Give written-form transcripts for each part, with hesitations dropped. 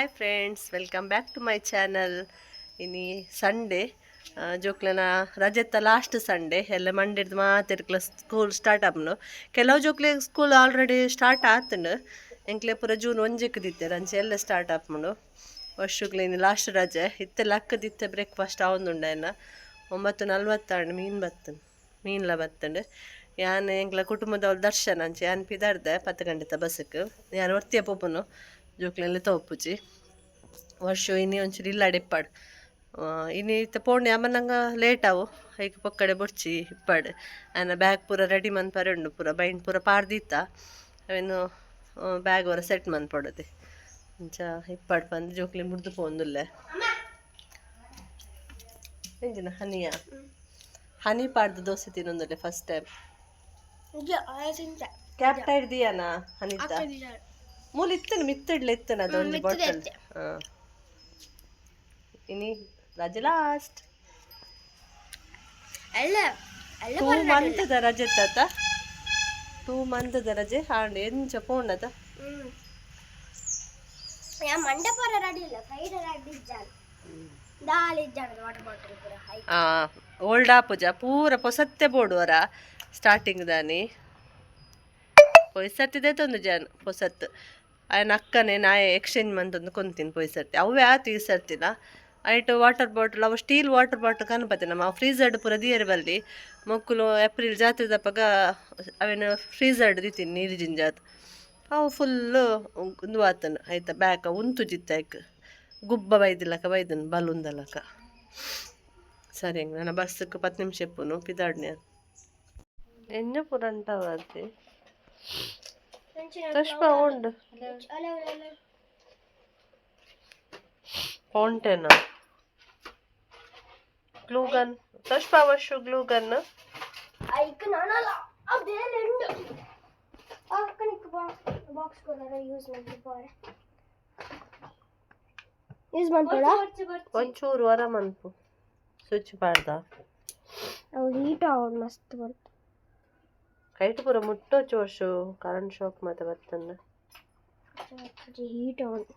Hi friends, welcome back to my channel. ಇನಿ Sunday, ಜೋಕ್ಲೆನ ರಜೆತ್ತ last Sunday. ಎಲ್ಲ ಮಂಡೆಡ್ದು ಮಾತೆರ್ಕ್ಲ school start ಆಪುಂಡು. ಕೆಲವು ಜೋಕ್ಲೆ ಸ್ಕೂಲ್ ಆಲ್ರೆಡಿ ಸ್ಟಾರ್ಟ್ ಆತುಂಡು. ಎಂಕ್ಲೆ ಪೂರ ಜೂನ್ ಒಂಜೆಕ್ ದಿತ್ತೆರ್, ಅಂಚ ಎಲ್ಲ ಸ್ಟಾರ್ಟ್ ಆಪುಂಡು. ವರ್ಷಗ್ಲೆ ಇನಿ ಲಾಸ್ಟ್ ರಜೆ. ಇತ್ತೆ ಲಕ್ಕದಿತ್ತೆ ಬ್ರೇಕ್ಫಾಸ್ಟ್ ಆವೊಂದುಂಡು. ಎನ್ನ 9:40 ಆಂಡ್. ಮೀನು ಬತ್ತುಂಡು, ಮೀನ್ಲ ಬತ್ತುಂಡು. ಯಾನ್ ಎಂಕ್ಲ ಕುಟುಂಬದವ್ಲು ದರ್ಶನ, ಅಂಚ ಯಾನ್ ಪಿದಾಡ್ದೆ 10 ಗಂಟೆತ ಬಸ್ಕ್. ಯಾನ್ ಒರ್ತಿಯ ಪೋಪುನು, ಜೋಕ್ಲೆಲ್ಲ ತೋಪುಜಿ. ವರ್ಷ ಇನಿ ಒಂಚೂರು ಇಲ್ಲಾಡ್ ಇಪ್ಪಾಡ್. ಇನಿ ಇತ್ತೆ ಪೋಂಡೆ ಅಮ್ಮನಂಗ ಲೇಟ್ ಆವು. ಐಕ್ ಪೊಕ್ಕಡೆ ಬೊಡ್ಚಿ, ಇಪ್ಪಾಡ್. ಆಯನ ಬ್ಯಾಗ್ ಪೂರ ರೆಡಿ ಮನ್ಪರೆ ಉಂಡು. ಪೂರ ಬೈಂಡ್ ಪೂರ ಪಾಡ್ದಿತ್ತ, ಅವೇನು ಬ್ಯಾಗ್ ವರ ಸೆಟ್ ಮನ್ಪೊಡದೆ. ಅಂಚ ಇಪ್ಪಾಡ್ ಪಂದ್ ಜೋಕ್ಲೆ ಮುಡ್ದು ಪೋಂದುಲ್ಲೆ. ಎಂಜಿನ ಹನಿಯ ಹನಿ ಪಾಡ್ದು ದೋಸೆ ತಿನ್ನೊಂದುಲ್ಲೆ ಫಸ್ಟ್ ಟೈಮ್. ಕ್ಯಾಪ್ ಟೈರ್ ದಿಯಾನ ಹನಿತ ಮೂಲ ಇತ್ತನ ಮಿತ್ತಿಡ್ಲೆ ಇತ್ತನ ಅದೊಂದು ಬಾಟಲ್. ಹಾಂ, ಇನಿ ರಜೆ ಲಾಸ್ಟ್. ಅಲ್ಲ ಅಲ್ಲ. 2 ಮಂತ್ದ ರಜೆ ತಾತ, 2 ಮಂತ್ದ ರಜೆ ಆಂಡ್. ಎಂಚ ಪೋಂಡತ? ಯಾ ಮಂಡಪರ ರೆಡಿ ಇಲ್ಲ, ಫ್ರೈಡ್ ರೆಡಿ ಇಜ್ಜಾನ, ದಾಲ್ ಇಜ್ಜಾನ, ವಾಟರ್ ಬಾಟಲ್ ಪೂರ ಹೈ. ಆ ಓಲ್ಡ್ ಆಪುಜ, ಪೂರ ಪೊಸತ್ತೆ ಬೋಡುವರ ಸ್ಟಾರ್ಟಿಂಗ್ ದಾನಿ. ಪೊಯ್ಸರ್ತಿದೆ ತೊಂದು ಜಾನ್ ಪೊಸತ್ತು. ಆಯನ ಅಕ್ಕನೆ ನಾಯೆ ಎಕ್ಸ್ಚೇಂಜ್ ಮಂತೊಂದು ಕೊಂತೀನಿ ಪೊಯ್ಸರ್ತಿ. ಅವೇ ಆತು ಈ ಸರ್ತಿನ. ಐಟ್ ವಾಟರ್ ಬಾಟಲ್, ಅವು ಸ್ಟೀಲ್ ವಾಟರ್ ಬಾಟಲ್ ಕನಪತೆ ನಮ್ಮ ಫ್ರೀಸರ್ಡ್ ಪೂರ ದಿಯರ್ ಬಲ್ಲಿ. ಮೊಕ್ಕುಲು ಏಪ್ರಿಲ್ ಜಾತ್ರೆ ದಪಗ ಅವೇನು ಫ್ರೀಸರ್ಡ್ ದಿತೀನಿ ನೀರು ಜಿಂಜಾತ್. ಅವು ಫುಲ್ಲು ಉಂದು ಆತನ ಆಯ್ತಾ ಬ್ಯಾಕ್ ಉಂತುಜಿತ್ತ. ಐಕ್ ಗುಬ್ಬ ಬೈದಿಲ್ಲಕ ಬೈದನ್ ಬಲೂನ್ದಲಕ. ಸರಿ, ಹಂಗೆ ನನ್ನ ಬಸ್ಸಕ್ಕೆ 10 ನಿಮಿಷ ಇಪ್ಪುನು. ಪಿದಾಡ್ನೆ ಎನ್ನ ಪೂರ ಅಂಟವಾತೆ. ತಶ್ಪ ಉಂಡು ಫೌಂಟೇನ್, ಗ್ಲೂ ಗನ್. ತಶ್ಪ ಅವಶ್ಯ ಗ್ಲೂ ಗನ್. ಐಕ್ ನಾನಲ್ಲ, ಅದೇಲೆಂಡು ಆ ಕಣಿಕ್ ಬಾಕ್ಸ್ ಕೊಡಾರ ಯೂಸ್ ಮಾಡ್ತಾರೆ, ಯೂಸ್ ಮಾಡ್ಬೋಡ. ಒಂಚೂರು ವರ ಮನ್ಪು ಸ್ವಿಚ್ ಪಾಡ್ದ. ಅವು ಹೀಟ್ ಆವಡ್ ಮಸ್ತ್ ಬರ್ತದೆ. ಕೈಟ್ ಪೂರ ಮುಟ್ಟೋಚು ವರ್ಷ, ಕರೆಂಟ್ ಶಾಕ್ ಮತ್ತೆ ಬತ್ತನ್ನ. ಹೀಟ್ ಆವಡ್.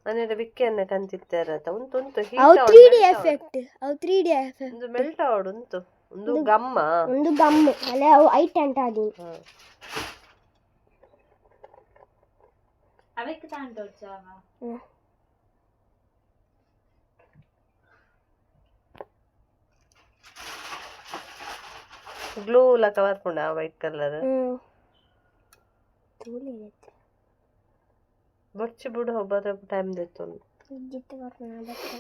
ಅನೇರ ವಿಕ್ಕಿ ಅನ್ನ ಕಂತಿತ್ತಾರ ಉಂಟು ಉಂಟು. ಅವು ಹೀಟ್. 3D effect, ಅವು 3D effect. ಒಂದು ಮೆಲ್ಟ್ ಆವಡ್ ಉಂಟು, ಒಂದು ಗಮ್ಮ. ಒಂದು ಗಮ್ ಅಲ್ಲೇ, ಅವು ಐಟ್ ಅಂಟ ಅದೀನಿ. ಅವೆಕ್ ತಾಂಟೋಡ್ಚಾವ. ಹ್ಮ್. ಗ್ಲೂ ಲಕ ಬರ್ಪುಂಡ ವೈಟ್ ಕಲರ್. ಹ್ಮ್, ತೂಲೆ ಇರುತ್ತೆ. ಬೊರ್ಚಿ ಬುಡು, ಬರ ಟೈಮ್ ದೆತ್ತೊಂದು. ಇಜ್ಜಿತ್ತು ಬರ್ಪುನ ಬತ್ತೆ.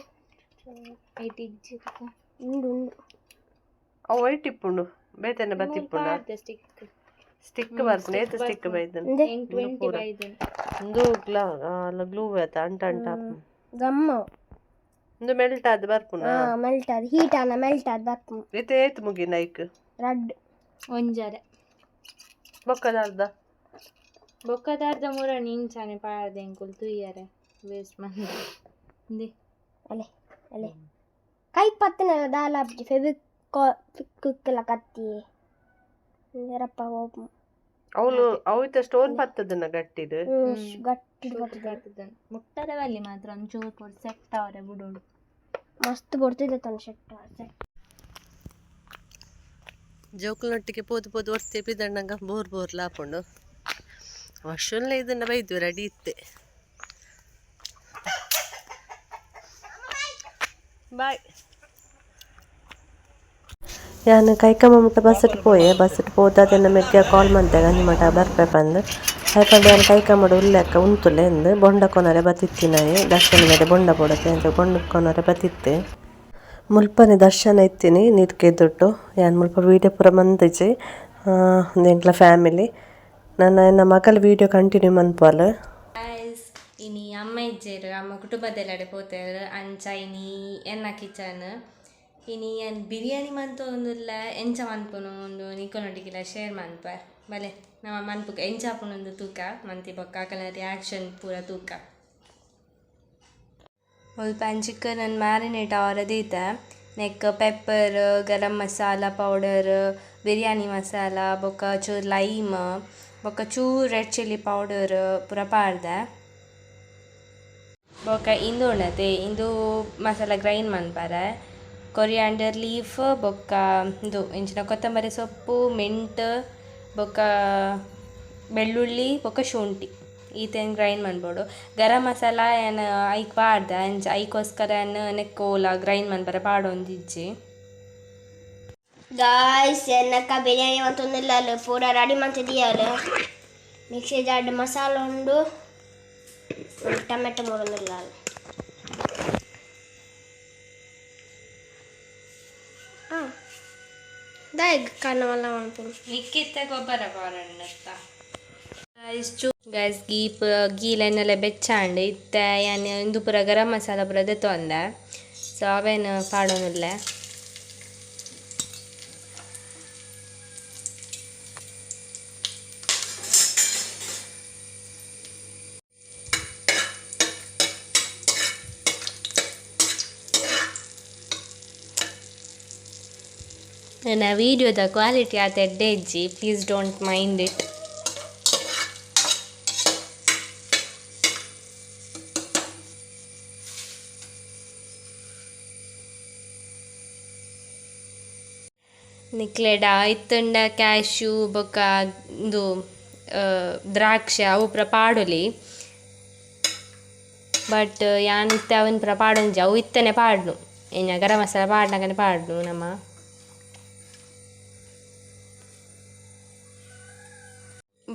ಐಟ್ ಇಜ್ಜಿ. ಉಂಡು ಉಂಡು. ಅವು ವೈಟ್ ಇಪ್ಪುಂಡು, ಬೇತನೆ ಬತ್ತಿಪ್ಪುಂಡ. ಸ್ಟಿಕ್. ಸ್ಟಿಕ್ ಬರ್ಪುಂಡು, ಏತ್ ಸ್ಟಿಕ್ ಬೈದನ್? ಇಂದೆ. 20 ಬೈದನ್. ಉಂದು ಗ್ಲಾ ಅಲ್ಲ, ಗ್ಲೂ ಆತ ಅಂಟ ಅಂಟ. ಗಮ್. ಉಂದು ಮೆಲ್ಟ್ ಆದ್ ಬರ್ಪುಂಡ. ಹಾ, ಮೆಲ್ಟ್ ಆದ್, ಹೀಟ್ ಆನ ಮೆಲ್ಟ್ ಆದ್ ಬರ್ಪುಂಡು. ಏತ್ ಏತ್ ಮುಗಿನ ಐಕ್? ರಡ್ಡ್. ಒಂಜರೆ. ಬೊಕ್ಕದ ಅರ್ಧ. ಬೊಕ್ಕದಾರ್ದ ಮೂರ ನಿಂಚಾನೆ ಪಾಡ್ದೆ ಎಂಕುಲು ತೂಯರೆ ವೇಸ್ಟ್ ಮಂದ ಇಂದೆ. ಅಲೆ ಅಲೆ, ಕೈ ಪತ್ತನ ದಾಲ ಫೆವಿಕ್ ಕ್ವಿಕ್ ಎಲ್ಲ ಕತ್ತಿ ರಪ್ಪ ಓಪನ್. ಅವಳು ಅವು ಇತ್ತ ಸ್ಟೋನ್ ಪತ್ತದನ್ನ ಗಟ್ಟಿದು. ಗಟ್ಟಿ ಬರ್ತದೆ. ಮುಟ್ಟದ ಬಲ್ಲಿ ಮಾತ್ರ ಒಂಚೂರು ಪೂರ ಸೆಟ್ ಅವರೆ ಬುಡೋಡು. ಮಸ್ತ್ ಬರ್ತದೆ ತನ್ನ ಸೆಟ್ ಸೆಟ್. ಜೋಕುಲೊಟ್ಟಿಗೆ ಪೋದು ಪೋದು ಒರ್ತಿ ಪಿದಣ್ಣಂಗ ಬೋರ್ ಬೋರ್ ಲಾಪುಂಡು. ವರ್ಷನ್ಲೇ ಇದನ್ನ ಬೈದ್ವಿ, ರೆಡಿ ಇತ್ತೆ. ಬಾಯ್. ಯಾನ್ ಕೈಕಮ್ಮ ಮುಟ್ಟ ಬಸ್ಸಟ್ ಪೋಯೆ. ಬಸ್ಸಟ್ ಪೋದಾದೆನ್ನ ಮೆಗ್ಯ ಕಾಲ್ ಮಂತೆ, ಗಂಜಿ ಮಠ ಬರ್ಪೆ ಪಂದ್. ಐಪಂಡ ಯಾನ್ ಕೈಕಮ್ಮಡು ಉಲ್ಲೆಕ್ಕ ಉಂತುಲೆ ಎಂದ್. ಬೊಂಡ ಕೊನರೆ ಬತ್ತಿತ್ತಿನಾಯೆ, ದರ್ಶನ ಮೇಲೆ ಬೊಂಡ ಬೋಡತ್ತೆ ಅಂಚ ಬೊಂಡ ಕೊನರೆ ಬತ್ತಿತ್ತೆ. ಮುಲ್ಪನೆ ದರ್ಶನ ಇತ್ತೀನಿ ನೀರ್ಕೆ ದುಡ್ಡು. ಯಾನ್ ಮುಲ್ಪ ವೀಡಿಯೋ ಪೂರ ಮಂದಿಜಿ. ಎಂಕ್ಲ ಫ್ಯಾಮಿಲಿ, ನನ್ನ ಎನ್ನ ಮಗಲ್ ವೀಡಿಯೋ ಕಂಟಿನ್ಯೂ ಮನ್ಪುವಲ್. ಗೈಸ್, ಇನಿ ಅಮ್ಮ ಇಜ್ಜೆರ್, ಅಮ್ಮ ಕುಟುಂಬದೆಲ್ಲಡೆ ಪೋತೆರ್. ಅಂಚ ಇನಿ ಎನ್ನ ಕಿಚನ್. ಇನಿ ಯಾನ್ ಬಿರಿಯಾನಿ ಮಂತೊಂದುಲ್ಲ. ಎಂಚ ಮನ್ಪುನು ಉಂದು ನಿಕಲ್ನೊಟ್ಟಿಗೆಲ ಶೇರ್ ಮನ್ಪೆ. ಬಲೆ, ನಮ ಮನ್ಪುಗ. ಎಂಚ ಆಪುಂಡು ತೂಕ. ಮಂತಿ ಬೊಕ್ಕ ಅಕಲ್ನ ರಿಯಾಕ್ಷನ್ ಪೂರ ತೂಕ. ಮುಲ್ಪ ಚಿಕನ್ ಮ್ಯಾರಿನೇಟ್ ಆವರೆ ದೀತೆ. ನೆಕ್ ಪೆಪ್ಪರ್, ಗರಂ ಮಸಾಲ ಪೌಡರ್, ಬಿರಿಯಾನಿ ಮಸಾಲ, ಬೊಕ್ಕ ಚೂರು ಲೈಮ್, ಬೊಕ್ಕ ಚೂರು ರೆಡ್ ಚಿಲ್ಲಿ ಪೌಡರ್ ಪೂರ ಪಾಡ್ದೆ. ಬೊಕ ಇಂದು ಉಂಡತೆ ಇಂದು ಮಸಾಲ ಗ್ರೈಂಡ್ ಮನ್ಪರೆ ಕೊರಿಯಾಂಡರ್ ಲೀಫ್ ಬೊಕ್ಕ ಇಂದು ಇಂಚಿನ ಕೊತ್ತಂಬರಿ ಸೊಪ್ಪು ಮಿಂಟ್ ಬೊಕ್ಕ ಬೆಳ್ಳುಳ್ಳಿ ಬೊಕ್ಕ ಶುಂಠಿ ಈತೆನ್ ಗ್ರೈಂಡ್ ಮನ್ಪೊಡು ಗರಂ ಮಸಾಲ ಯಾನ್ ಐಕ್ ಪಾಡ್ದೆ ಅಂಚ ಐಕೋಸ್ಕರ ಯಾನ್ ನೆಕ್ಕ್ ಓಲ ಗ್ರೈಂಡ್ ಮನ್ಪರೆ ಪಾಡೊಂದಿಜ್ಜಿ. ಗಾಯ್ಸ್ ಎನ್ನಕ್ಕ ಬಿರಿಯಾನಿ ಮಂತೊಂದುಲ್ಲಾಲ್ ಪೂರ ರೆಡಿ ಮಂತಿದಿಯಾಲ್ ಮಿಕ್ಸಿ ಜಾರ್ಡ್ ಮಸಾಲ ಉಂಡು ಟೊಮೆಟೊ ಮೂರೊಂದುಲ್ಲಾಲ್ ದಾಯೆಗ್ ಕಣ್ಣ ಮಲ್ಲ ಮನ್ಪುನು ನಿಕ್ಕಿತ್ತ ಗೊಬ್ಬರ ಪಾಡೊಂಡತ್ತ ಗೈಸ್ ಚೂ ಗೈಸ್ ಗೀಪ್ ಗೀಲೆನ್ನೆಲ್ಲ ಬೆಚ್ಚಾಂಡ್ ಇತ್ತೆ ಯಾನ್ ಇಂದು ಪೂರ ಗರಂ ಮಸಾಲ ಪೂರ ದೆತ್ತೊಂದೆ ಸೊ ಅವೇನು ಪಾಡೊಂದುಲ್ಲೆ. ನನ್ನ ವೀಡಿಯೋದ ಕ್ವಾಲಿಟಿ ಆತ ಎಡ್ಡೆ ಇಜ್ಜಿ, ಪ್ಲೀಸ್ don't mind it. ನಿಕ್ಲೆಡ ಇತ್ತುಂಡ ಕ್ಯಾಶ್ಯೂ ಬೊಕ್ಕ ಇಂದು ದ್ರಾಕ್ಷಿ ಅವು ಪೂರ ಪಾಡೊಲಿ ಬಟ್ ಯಾನ್ ಇತ್ತೆ ಅವೆನ್ ಪೂರ ಪಾಡೊಂಜಿ ಅವು ಇತ್ತನೆ ಪಾಡ್ನು ಎಂಜ ಗರಂ ಮಸಾಲ ಪಾಡ್ನಗನೆ ಪಾಡ್ನು ನಮ.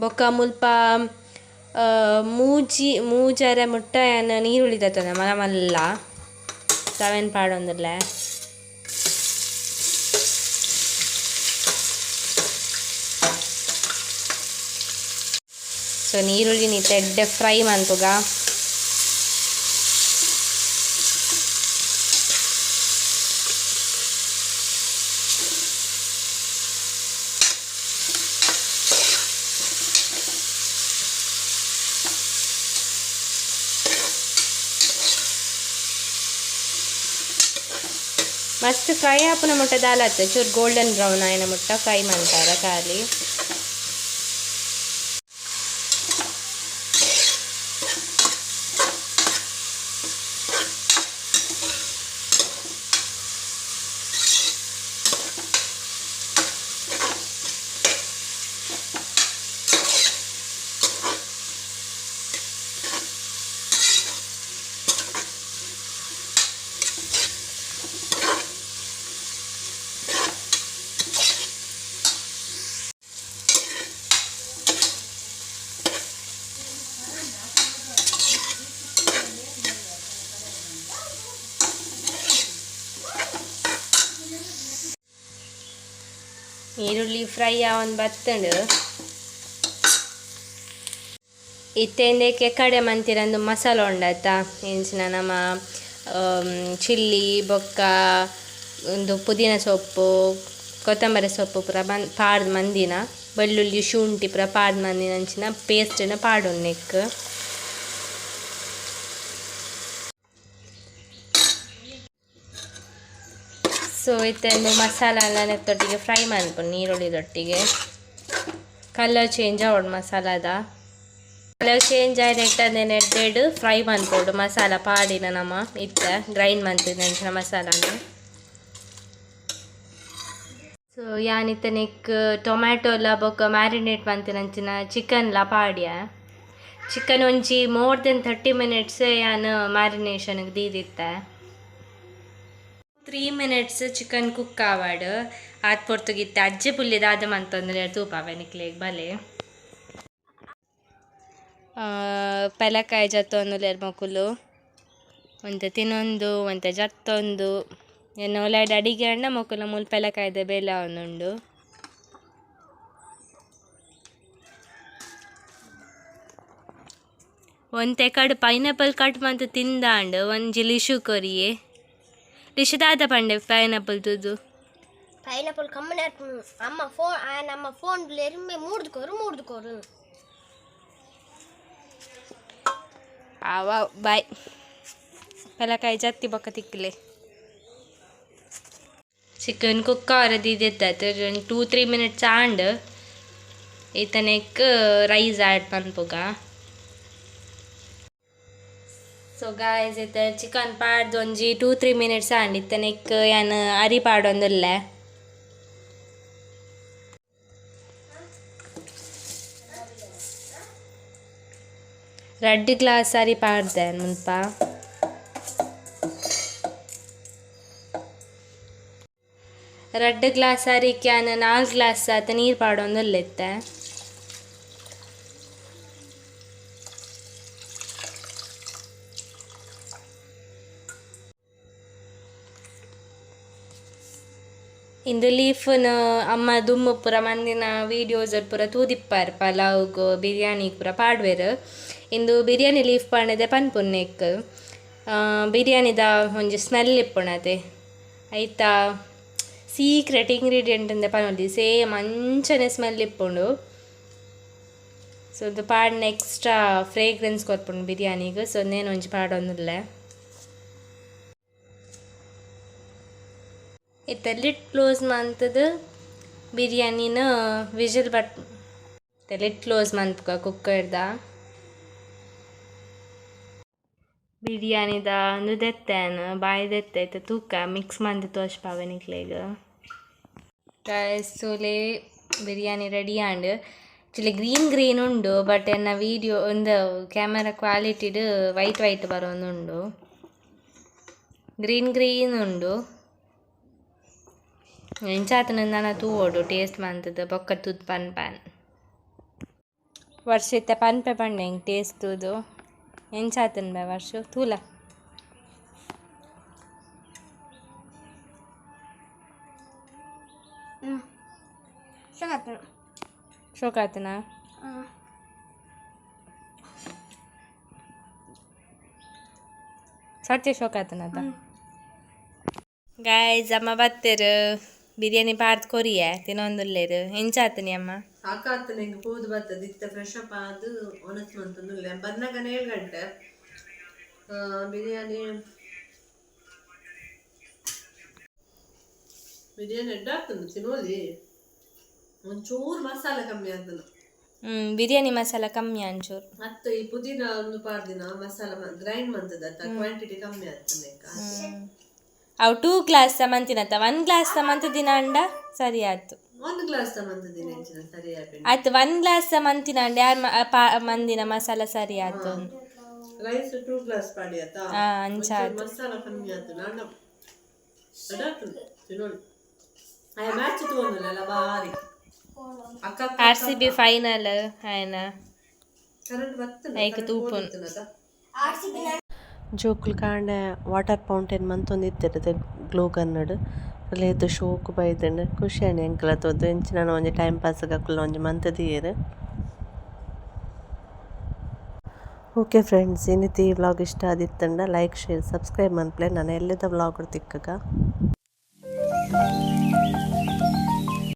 ಬೊಕ್ಕ ಮುಲ್ಪ ಮೂಜಿ ಮೂಜರೆ ಮುಟ್ಟ ಯಾನ್ ನೀರುಳ್ಳಿ ದೆತ್ತೊಂದೆ ಮಲ್ಲ ಮಲ್ಲ ಅವೆನ್ ಪಾಡೊಂದುಲ್ಲೆ. ಸೊ ನೀರುಳ್ಳಿ ಇತ್ತೆ ಎಡ್ಡೆ ಫ್ರೈ ಮನ್ಪುಗ. ಮಸ್ತ್ ಫ್ರೈ ಆಪುನ ಮುಟ್ಟ ದಾಲತ್ ಚೂರು ಗೋಲ್ಡನ್ ಬ್ರೌನ್ ಆಯಿನ ಮುಟ್ಟ ಫ್ರೈ ಮನ್ಪರ ಖಾಲಿ. ಈರುಳ್ಳಿ ಫ್ರೈ ಆವೊಂದು ಬತ್ತುಂಡು. ಇತ್ತೆ ಇಂದೆಕ್ ಕಡೆ ಮಂತಿರಂದು ಮಸಾಲ ಉಂಡತ್ತ ಎಂಚಿನ ನಮ ಚಿಲ್ಲಿ ಬೊಕ್ಕ ಉಂದು ಪುದೀನ ಸೊಪ್ಪು ಕೊತ್ತಂಬರಿ ಸೊಪ್ಪು ಪೂರ ಬನ್ ಪಾಡ್ದು ಮಂದಿನ ಬೆಳ್ಳುಳ್ಳಿ ಶುಂಠಿ ಪೂರ ಪಾಡ್ದು ಮಂದಿನ ಅಂಚಿನ ಪೇಸ್ಟ್ನ ಪಾಡೊಡು ನೆಕ್ಕ್. ಸೊ ಇತ್ತೆ ಉಂದು ಮಸಾಲ ಎಲ್ಲ ನೆತ್ತೊಟ್ಟಿಗೆ ಫ್ರೈ ಮನ್ಪುನು ನೀರುಳ್ಳಿದೊಟ್ಟಿಗೆ ಕಲರ್ ಚೇಂಜ್ ಆವೊಡು ಮಸಾಲದ ಕಲರ್ ಚೇಂಜ್ ಆಯ್ನೆಟ್ಟನೆ ನೆಡ್ಡೆಡ್ ಫ್ರೈ ಮನ್ಪೊಡು ಮಸಾಲ ಪಾಡಿನ ನಮ ಇತ್ತೆ ಗ್ರೈಂಡ್ ಮಂತಿನ ಮಸಾಲಾನ. ಸೊ ಯಾನ್ ಇತ್ತೆ ನೆಕ್ಕ್ ಟೊಮ್ಯಾಟೊ ಲ ಬೊಕ್ಕ ಮ್ಯಾರಿನೇಟ್ ಮಂತಿನಂಚಿನ ಚಿಕನ್ ಲ ಪಾಡ್ಯ ಚಿಕನ್ ಒಂಜಿ ಮೋರ್ ದೆನ್ 30 ಮಿನಿಟ್ಸ್ ಯಾನ್ ಮ್ಯಾರಿನೇಷನ್ ದೀದಿತ್ತೆ. 3 ಮಿನಿಟ್ಸ್ ಚಿಕನ್ ಕುಕ್ ಆವಡ್ ಆತ್ ಪೊರ್ತುಗಿತ್ತೆ ಅಜ್ಜೆ ಪುಲ್ಲಿ ದಾದ ಮಂತೊಂದುಲ್ಲೆರ್ ತೂಪಾವೆ ನಿಕ್ಲೆಗ್ ಬಲೆ. ಪೆಲಕಾಯಿ ಜತ್ತೊಂದುಲ್ಲೆರ್ ಮೊಕುಲು ಒಂತೆ ತಿನೊಂದು ಒಂತೆ ಜತ್ತೊಂದು ಎನ್ನ ಉಲಾಯಿಡ್ ಅಡಿಗೆ ಆಂಡ ಮೊಕುಲು ಮೂಲು ಪೆಲಕಾಯಿದ ಬೇಲೆ ಆವೊಂದುಂಡು. ಒಂತೆ ಕಡ್ ಪೈನಾಪಲ್ ಕಟ್ ಮಂತ್ ತಿಂದಾಂಡ್ ಒಂಜಿ ಲಿಶು ಕೊರಿಯೆ. ಲಿಶು ದಾದ ಪಂಡೆ ಪೈನಾಪಲ್ ತೂದು. ಪೈನಾಪಲ್ ಕಮ್ಮನೆ ಅಮ್ಮ ಫೋನ್ ನಮ್ಮ ಫೋನ್ ಎರುಂಬೆ ಮೂಡ್ದು ಕೊರು ಮೂಡ್ದು ಕೊರು. ಆವ ಬಾಯ್ ಪೆಲಕಾಯಿ ಜತ್ತಿ ಬೊಕ್ಕ ತಿಕ್ಲೆ. ಚಿಕನ್ ಕುಕ್ ಆವರೆ ದೀದಿತ್ತೆ 2-3 ಮಿನಿಟ್ಸ್ ಆಂಡ್ ಇತ್ತೆ ನೆಕ್ಕ್ ರೈಸ್ ಆ್ಯಡ್ ಮನ್ಪುಗ. ಸೊ ಗಾಯ್ಸ್, ಇತ್ತೆ ಚಿಕನ್ ಪಾಡ್ದು ಒಂಜಿ 2-3 ಮಿನಿಟ್ಸ್ ಆಂಡ್. ಇತ್ತೆ ನೆಕ್ ಯಾನ್ ಅರಿ ಪಾಡೊಂದುಲ್ಲೆ. ರಡ್ಡ್ ಗ್ಲಾಸ್ ಅರಿ ಪಾಡ್ದೆ ಮುಲ್ಪ. ರಡ್ಡ್ ಗ್ಲಾಸ್ ಅರಿಕ್ ಯಾನ್ ನಾಲ್ ಗ್ಲಾಸ್ ಆತ್ ನೀರು ಪಾಡೊಂದುಲ್ಲೆ ಇತ್ತೆ. ಇಂದು ಲೀಫ್ನ ಅಮ್ಮ ದುಮ್ಮು ಪೂರ ಮಂದಿನ ವೀಡಿಯೋಸ್ ಪೂರ ತೂದಿಪ್ಪಾರ್. ಪಲಾವ್ಗ್, ಬಿರಿಯಾನಿ ಪೂರ ಪಾಡ್ವೆರ್. ಇಂದು ಬಿರಿಯಾನಿ ಲೀಫ್ ಪಂಡದೆ ಪನ್ಪುನ್ನೆಕ್. ಬಿರಿಯಾನಿದ ಒಂಜಿ ಸ್ಮೆಲ್ ಇಪ್ಪುಣತೆ. ಐತ ಸೀಕ್ರೆಟ್ ಇಂಗ್ರೀಡಿಯೆಂಟ್ ಅಂದೆ ಪನೊಲಿ. ಸೇಮ್ ಅಂಚನೆ ಸ್ಮೆಲ್ ಇಪ್ಪುಂಡು. ಸೊ ಇದು ಪಾಡ್ನ ಎಕ್ಸ್ಟ್ರಾ ಫ್ರೇಗ್ರೆನ್ಸ್ ಕೊರ್ಪುಂಡು ಬಿರಿಯಾನಿಗ್. ಸೊ ನೇನು ಒಂಜಿ ಪಾಡೊಂದುಲ್ಲೆ. ಇತ್ತೆ ಲಿಡ್ ಕ್ಲೋಸ್ ಮಂತುದು ಬಿರಿಯಾನಿನ ವಿಜಿಲ್ ಬಟ್ ಲಿಡ್ ಕ್ಲೋಸ್ ಮನ್ಪುಗ ಕುಕ್ಕರ್ದ. ಬಿರಿಯಾನಿದ ಉಂದು ದೆತ್ತೇನು, ಬಾಯಿ ದೆತ್ತೆ. ಇತ್ತೆ ತೂಕ ಮಿಕ್ಸ್ ಮಂತ್ ತೋಜ್ಪಾವೆ ನಿಕ್ಲೆಗ್. ತೂಲೆ, ಬಿರಿಯಾನಿ ರೆಡಿ ಆಂಡ್. ಆಕ್ಚುಲಿ ಗ್ರೀನ್ ಗ್ರೀನ್ ಉಂಡು, ಬಟ್ ಎನ್ನ ವೀಡಿಯೋ ಒಂದು ಕ್ಯಾಮರಾ ಕ್ವಾಲಿಟಿಡ್ ವೈಟ್ ವೈಟ್ ಬರೋದುಂಡು. ಗ್ರೀನ್ ಗ್ರೀನ್ ಉಂಡು. ಎಂಚಾತನ ನನ ತೂವೊಡು, ಟೇಸ್ಟ್ ಮಂತುದು ಬೊಕ್ಕ ತೂದು ಪನ್ಪಾನ್. ವರ್ಷ ಇತ್ತೆ ಪನ್ಪೆ ಪಂಡೆ ಎಂಕ್ ಟೇಸ್ಟ್ ತೂದು. ಎಂಚಾತನ್ ಬೆ ವರ್ಷ, ತೂಲ. ಶೋಕಾತನ. ಶೋಕಾತನ? ಸತ್ಯ ಶೋಕಾತನದ? ಗಾಯ್ಸ್, ಅಮ್ಮ ಬತ್ತೆರ್. ಬಿರಿಯಾನಿ ಪಾಡ್ದು ಕೊರಿಯೆ, ತಿನ್ನೊಂದುಲ್ಲೆರ್. ಎಂಚಾತನಿ ಅಮ್ಮ? ಸಾಕಾಗ್ತದೆ ಎಂಕ್. ಪೋದು ಬತ್ತದ ಇತ್ತೆ ಫ್ರೆಶ್ ಅಪ್ ಆದ್ ಒನಸ್ ಮಂತೊಂದುಲ್ಲೆ. ಬನ್ನಗನೆ 7 ಗಂಟೆ. ಬಿರಿಯಾನಿ ಬಿರಿಯಾನಿ ಎಡ್ಡೆ ಆಗ್ತದೆ, ತಿನ್ನೋಲಿ. ಒಂಚೂರು ಮಸಾಲೆ ಕಮ್ಮಿ ಆಗ್ತದೆ. ಬಿರಿಯಾನಿ ಮಸಾಲ ಕಮ್ಮಿ ಅಂಚೂರು. ಮತ್ತೆ ಈ ಪುದೀನ ಒಂದು ಪಾಡ್ದಿನ ಮಸಾಲ ಗ್ರೈಂಡ್ ಮಂತದ ಕ್ವಾಂಟಿಟಿ ಕಮ್ಮಿ ಆಗ್ತದೆ. ಅವು 2 ಗ್ಲಾಸ್ ಮಂತಿನತ್ತ, 1 ಗ್ಲಾಸ್ ಮಂತದಿನ ಅಂಡ ಸರಿ ಆಯ್ತು. ಒಂದು ಗ್ಲಾಸ್ ಮಂತದಿನ ಹೆಂಚಿನ ಸರಿ ಆಪಿನ. ಆಯ್ತು, 1 ಗ್ಲಾಸ್ ಮಂತಿನ ಅಂಡ ಯಾರ್ ಮಂದಿನ ಮಸಾಲ ಸರಿ ಆಯ್ತು. ರೈಸ್ 2 ಗ್ಲಾಸ್ ಪಾಡಿ ಆತಾ? ಹಾ, ಅಂಚ. ಒಂಚೂರು ಮಸಾಲ ಕಮ್ಮಿ ಆಯ್ತು. ನಾನ ಎಡ್ಡೆ ಆಗ್ತದೆ, ತಿನ್ನೋಲಿ. ಆಯ ಮ್ಯಾಚ್ ತಗೊಂಡಿಲ್ಲ ಬಾರಿ ಅಕ್ಕ. ಆರ್ ಸಿ ಬಿ ಫೈನಲ್ ಆಯ್ನ. ಕರೆಂಟ್ ಬರ್ತದೆ. ಐಕ್ ತೂಪುನ್. ಜೋಕುಲು ಕಾಂಡೆ ವಾಟರ್ ಫೌಂಟೇನ್ ಮಂತೊಂದಿತ್ತೆರ್ ಗ್ಲೂ ಗನ್ನಡ್. ಅಲ್ಲೇತ್ ಶೋಕು ಬೈದ್ಂಡ್. ಖುಷಿ ಆಂಡ್ ಎಂಕ್ಲ ತೂದು. ಎಂಚಿನ ಒಂಜಿ ಟೈಮ್ ಪಾಸ್ ಅಕುಲು ಒಂಜಿ ಮಂತ್ ದೀಯೆರ್. ಓಕೆ ಫ್ರೆಂಡ್ಸ್, ಇನಿತ ಈ ವ್ಲಾಗ್ ಇಷ್ಟ ಆದಿತ್ತಂಡ ಲೈಕ್, ಶೇರ್, ಸಬ್ಸ್ಕ್ರೈಬ್ ಮನ್ಪುಲೆ. ನನ ಎಲ್ಲೆದ ವ್ಲಾಗ್ ತಿಕ್ಕಗ.